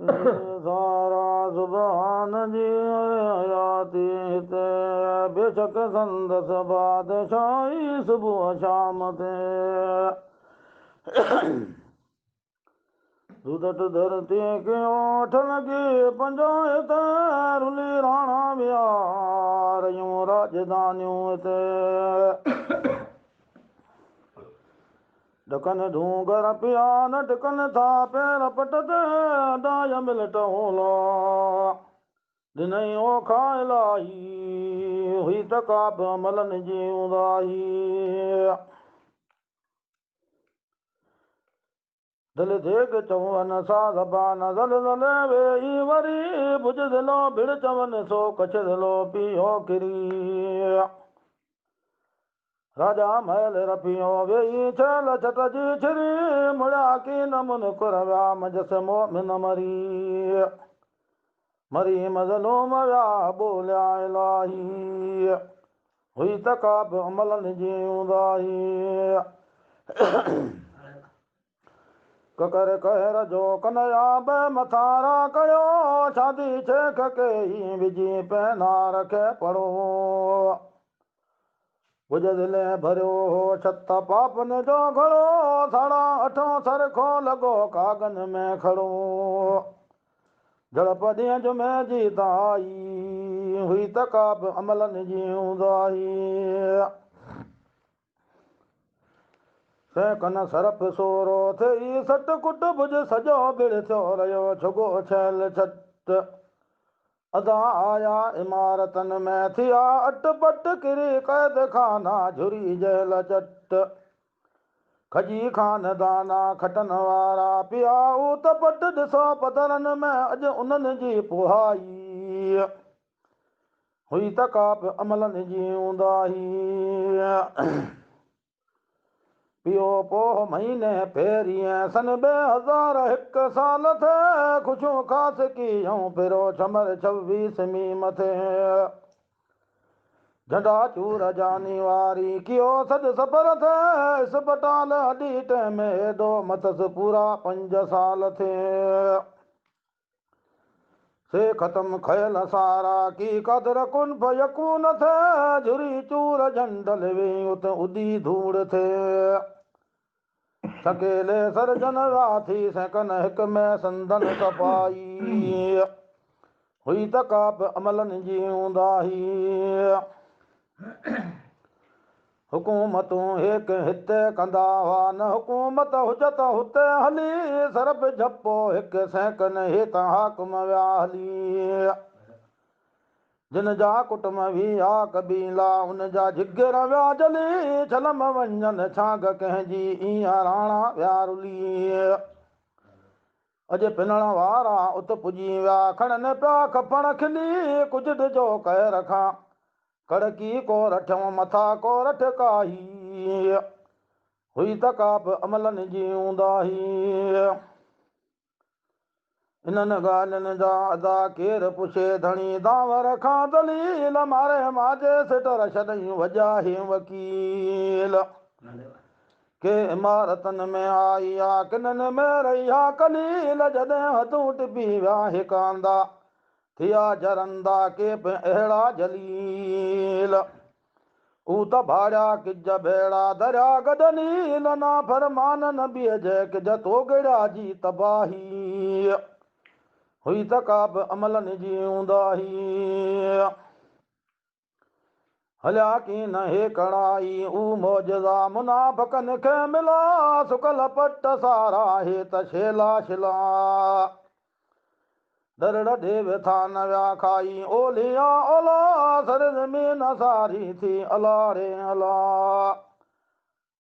सारा सुभान जी हयाती हिते, बेशक संदसि बादशाही सुबुह शाम ते। दूधट धरती खे ओठ लॻी पंजायत, रुली राणा विया रहियूं राजधानियूं हिते। ॾकन ढूंगर पिया न टिकन था पेर पट ते, अॾाय मिलट होला ॾिनई ओखा इलाही, हुई त का बि अमलनि जी ऊंदाही। दिलि देग चवन सा ज़बान ज़ल ज़ल वेही वरी, भुज दिलो भिड़ चवन सो कछ दिलो पियो किरी। राजा महल रपियो वेही छल छट जी छिरी, मुड़िया की न मुनकुर विया मंझसि मोमिन मरी। मरी मज़लूम विया ॿोलिया इलाही, हुई त का बि अमलनि जी ऊंदाही। ककर कहर जो कनया ब मथारा कयो, शादी छेख के ई विझी पहनार खे पढ़ो। भुज दिले भरियो हो छत पापन जो घड़ो, साढ़ा अठों सरखो लॻो कागन में खड़ो। झड़प ॾींहं जुमे जी ताई, हुई त का बि अमलनि जी ऊंदाही। कन सरप सोरो थिए सट कुट भुज सॼो बिड़ थियो रहियो छुगो छैल छट। अदा आया इमारतनि में थिया अटपट, किरी क़ैद खाना झुरी जेल चट। खजी खानदाना खटन वारा पिया ऊत पट, ॾिसो पदरनि में अॼु उन्हनि जी पुहाई, हुई त का बि अमलनि जी ऊंदाही। पियो पोह महीने फेरीअ सन 2001 साल थे, ख़ुशियूं ख़ासि कीअऊं फिरो छमर 26 मी मथे। झंडा चूर जानी वारी कियो सॼ सफ़र थे, अस्पताल अॾी टाइम एॾो मथसि पूरा 5 साल थे। से ख़तम खयल सारा की कदर कुन फयकून थे, झुरी चूर झंडल वे उत उॾी धूड़ थे। सकेले सरजन राथी सैकन हिक में संदन सफ़ाई, हुई त का बि अमलनि जी ऊंदाही। हुकूमतूं हिक हिते कंदा हुआ न हुकूमत हुजत हुते हली, सरब झपो हिक सैकन हेतां हाकिम विया हली। जिन जा कुटुंब विया कबीला उन जा जिगर विया जली, छलम वञनि छांग कंहिंजी ईअं राणा विया रुली। अॼु पिनण वारा उत पुॼी विया खणनि पिया खफण खिली, कुझु ॾिजो कहर खां कड़की को रठियूं मथा को रठ काही, हुई त का बि अमलनि जी ऊंदाही। इन्हनि ॻाल्हियुनि जा अदा केरु पुछे धणी दांवर खां दलील, मारे माजे सिटर छॾई वॼाही वकील। के इमारतनि में आई आ किननि में रही आ कलील, जॾहिं हदूं टिपी विया हिकांदा थिया जरंदा के बि अहिड़ा जलील। ऊ त भाड़िया किज भेड़ा दरिया गॾ नील, ना फरमान नबीअ जे किज तोगड़िया जी तबाही, हुई त का बि अमलनि जी ऊंदाही। हलिया की न हे कड़ाई ऊ मौजज़ा मुनाफ़िक़नि खे मिला, सुकल पट सारा हे त छेला छिला। दरड़ ॾे था न विया खाई ओलिया ओला, सर ज़मीन सारी थी अला रे अला।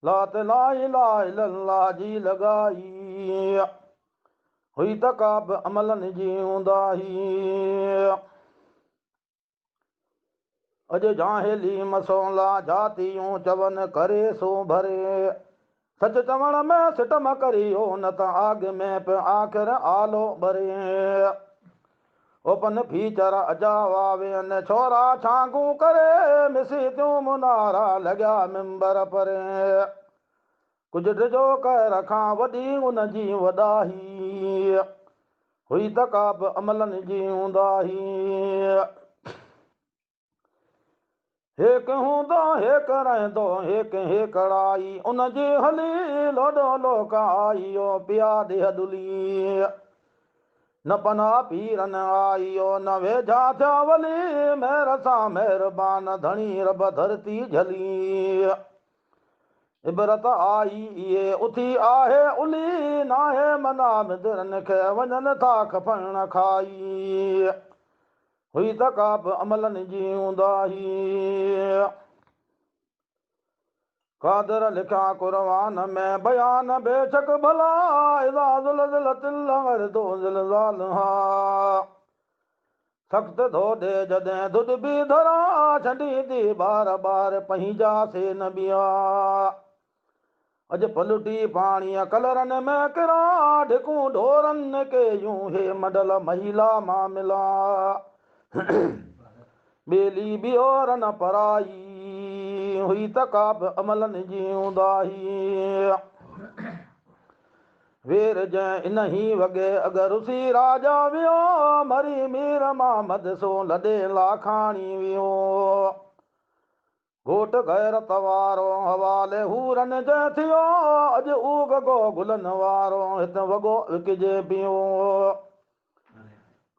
लात ला इलाहा इल्लल्लाह जी लॻाई, हुई त का बि अमलनि जी ऊंदाही। अॼु जाहिली मसोला जातियूं चवनि करे सो भरे, सच चवण में सिटम करियो न त आग में पियो आख़िर आलो भरे। ओपन फीचर अजावा वेहनि छोरा छांगू करे, मिसी थियूं मुनारा लॻिया मिंबर परे। कुझु ॾिजो कहर खां वॾी उन जी वॾाही, हुई त का बि अमलनि जी हूंदाही। हेक हूंदो हेक रहंदो हेक हेकड़ाई, उन जी हली लोॾो लोक आइयो पिया ॾेह ॾुली। न पना पीरन आइयो न वेझा थिया वली, मेहर सां महिरबान धणी रब धरती झली। इबरत आई इहे उथी आहे उली, नाहे मना मिदरनि खे वञनि था खफण खाई। हुई त का बि अमलनि जी हूंदाही। क़ादिर लिखा कुर्बान में बयान बेशक भला, इज़ा ज़ुलज़िलतिल अर्दु ज़िलज़ालहा। सख़्त धो ॾे जॾहिं दुध बि धरा, छॾींदी बार बार पंहिंजा से न ॿिया। अॼु पलुटी पाणीअ कलरनि में किरा, ढिकूं ढोरनि कयूं हे मंडल महिला मामिला। ॿेली ॿियोर न पराई, हुई त का बि अमलनि जी हूंदाही। वेर जंहिं इन ई वॻे अॻु रुसी राजा वियो, मरी मीर मोहम्मद सो लॾे लाखाणी वियो। घोट ग़ैरत वारो हवाले हूरनि जंहिं थियो, अॼु उहो गुलनि वारो हिते वॻो विकिजे पियो।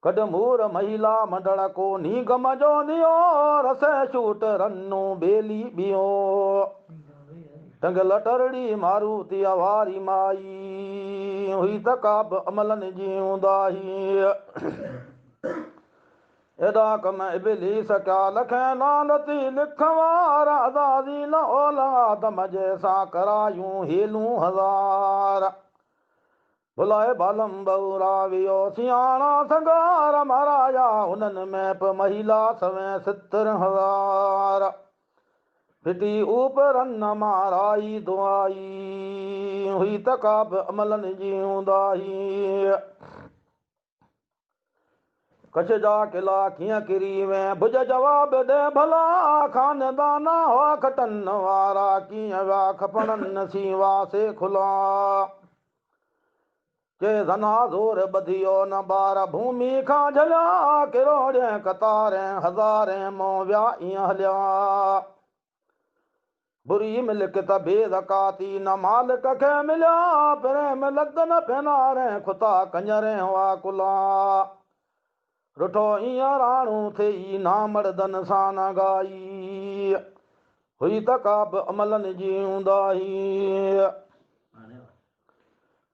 कॾु मूर महिला मंडल को नीगम जो नियो, रसे शूट रनो बेली ॿियो। टंगल टरड़ी मारुति वारी माई, हुई त का बि अमलनि जी हूंदाही। एॾा कम इबलीस कया लखे लालती लिखवार, अज़ाज़ील औलाद जैसा करायूं हेलूं हज़ार। भुलाए बालम बऊरा वियो सियाणा संगार, माराया हुननि में प महिला सवे 70,000। फिटी ऊपरन माराई दुआई, हुई त का बि अमलनि जी हूंदाही। कच्छ जा किला कीअं किरी वे भुज जवाब ॾे भला, खानदाना हुआ खटनि वारा कीअं विया खपणनि सीं वासे खुला। के ज़ना ज़ोर ॿधियो न ॿार भूमि खां झलिया, किरोड़े कतारे हज़ारे मों विया ईअं हलिया। बुरी मिल्कत बेज़काती न मालिक खे मिलिया, प्रेम लगन पेनारे खुता कंजरे हुआ कुला। रुठो ईअं राणू थिए ना मर्दनि सां न ॻाई, हुई त का बि अमलनि जी हूंदाही।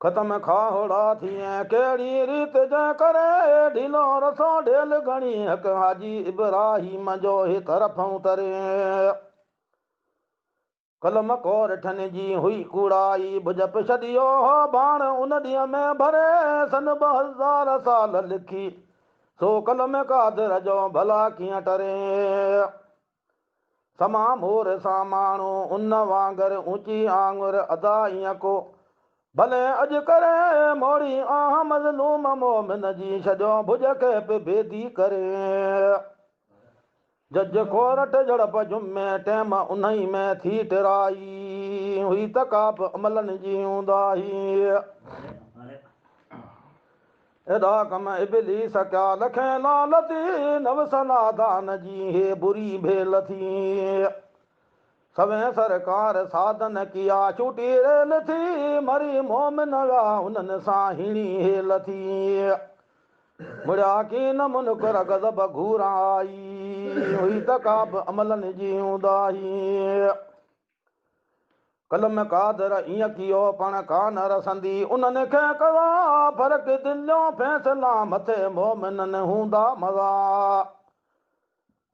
ख़तम खाहोड़ा थिए कहिड़ी रीत जंहिं करे, ढिलो रसो ढेल घणी हक़ हाजी इब्राहिम जो हे तरफ़ तरे। कलम कोरठनि जी हुई कूड़ाई, भुज छॾियो हो बाण उन ॾींहं में भरे। सन 2000 साल लिखी सो कलम कादिर जो भला कीअं टरे। समा मोर सां माण्हू उन वांगुरु ऊंची आङुर अदा ईअं को भले अॼु करे। मोड़ी आह मज़लूम मोमिन जी छॾियो भुज खे बि बेदी करे। जज कोरट झड़प जुमे टेम उन ई में थी टिराई, हुई त का बि अमलनि जी हूंदाही। एॾा कम इबलीस कया लखे लालती, नव सनादान जी हे बुरी भेल थी। सवे सरकार साधन किया छूटी रेल थी, मरी मोमिन विया हुननि सां हीणी हेल थी। मुड़िया की न मुनकर गज़ब घूर आई, हुई त का बि अमलनि जी हूंदाही। कलम कादर ईअं कयो पण कान रसंदी उन्हनि खे कज़ा, फ़र्क़ु दिलियों फ़ैसिला मथे मोमिननि हूंदा मज़ा।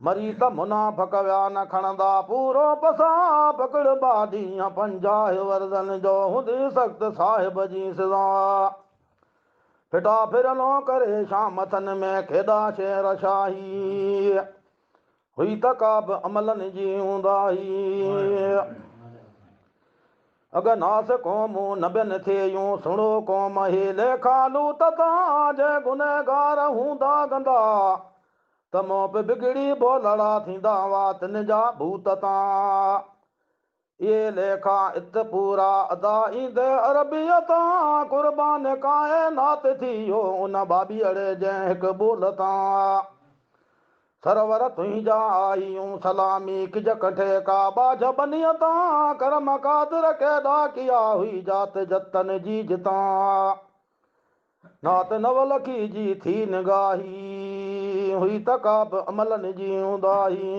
मरी त मुनाफ़क विया न खणंदा पूरो पसा, पकड़बा ॾींहं 50 वर्दनि जो हूंदी सख़्तु साहिब जी सज़ा। फिटा फिरलो करे शामथनि में खेॾा शेर शाही, हुई त का बि अमलनि जी हूंदाही। अॻ नास क़ौमूं नबियनि थियूं सुणो क़ौम हे लेखा लूत तां, जे गुनहगार हूंदा गंदा त मों बि बिगड़ी बोलड़ा थींदा हुआ तिन जा भूत तां। اهي ليکا ات پورا ادا ايندي عربيء تان، قربان ڪائنات ٿي ويو ان ٻاٻيهڙي جنهن هڪ ٻول تان. سرور تنهنجا آهيون سلامي ڪج ڪٺي ڪا ٻاجهه ٻنيء تان، ڪرم قادر ڪيڏا ڪيا هئي جات جتن جي جتان. نات نولکي جي ٿي نگاهي، هئي ته ڪا به عملن جي اونداهي.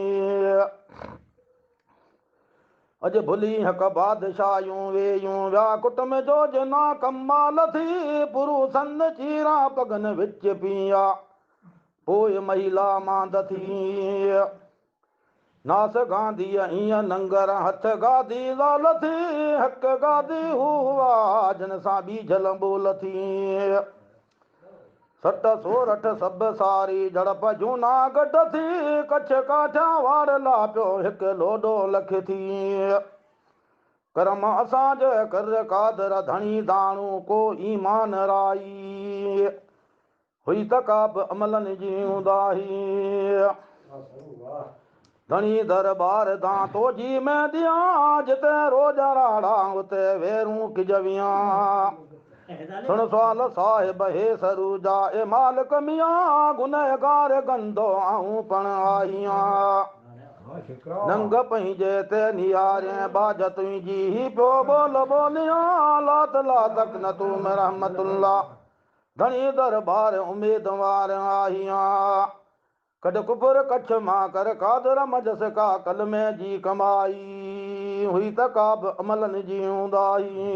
اڄ ڀلي حق بادشاهيون وييون ويا ڪٽنب جو جنا ڪمال ٿي، پروسن چيران پڳن وچ پيا پوء مهيلا ماند ٿي. ناس گانڌيء ايئن ننگر هٿ گادي زال ٿي، حق گادي هو هئا جن سان ٻيجهل ٻول ٿي. سٽ سورٺ سڀ ساري جهڙپ جهونا گڍ ٿي، ڪڇ ڪاٺيان واڙ لا پيو هڪ لوڏو لک ٿي. ڪرم اسان جي ڪر قادر ڌڻي داڻو ڪو ايمان رائي، هئي ته ڪا به عملن جي اونداهي. ڌڻي درٻار دان تو جي ۾ ڏيان، جتي روڄ راڙا اتي ويرون ڪجويان. سڻ سوال صاحب هي سروجا اي مالڪ ميان، گنهگار گندو آئون پڻ آهيان. ننگ پنهنجي تي نهارين ٻاجهه تنهنجي هي پيو ٻول ٻوليان. لات لا تقنطوا من رحمت الله ڌڻي درٻار اميدوار آهيان. ڪڍ ڪفر ڪڇ مان ڪر قادر مجس ڪا ڪلمي جي ڪمائي، هئي ته ڪا به عملن جي اونداهي.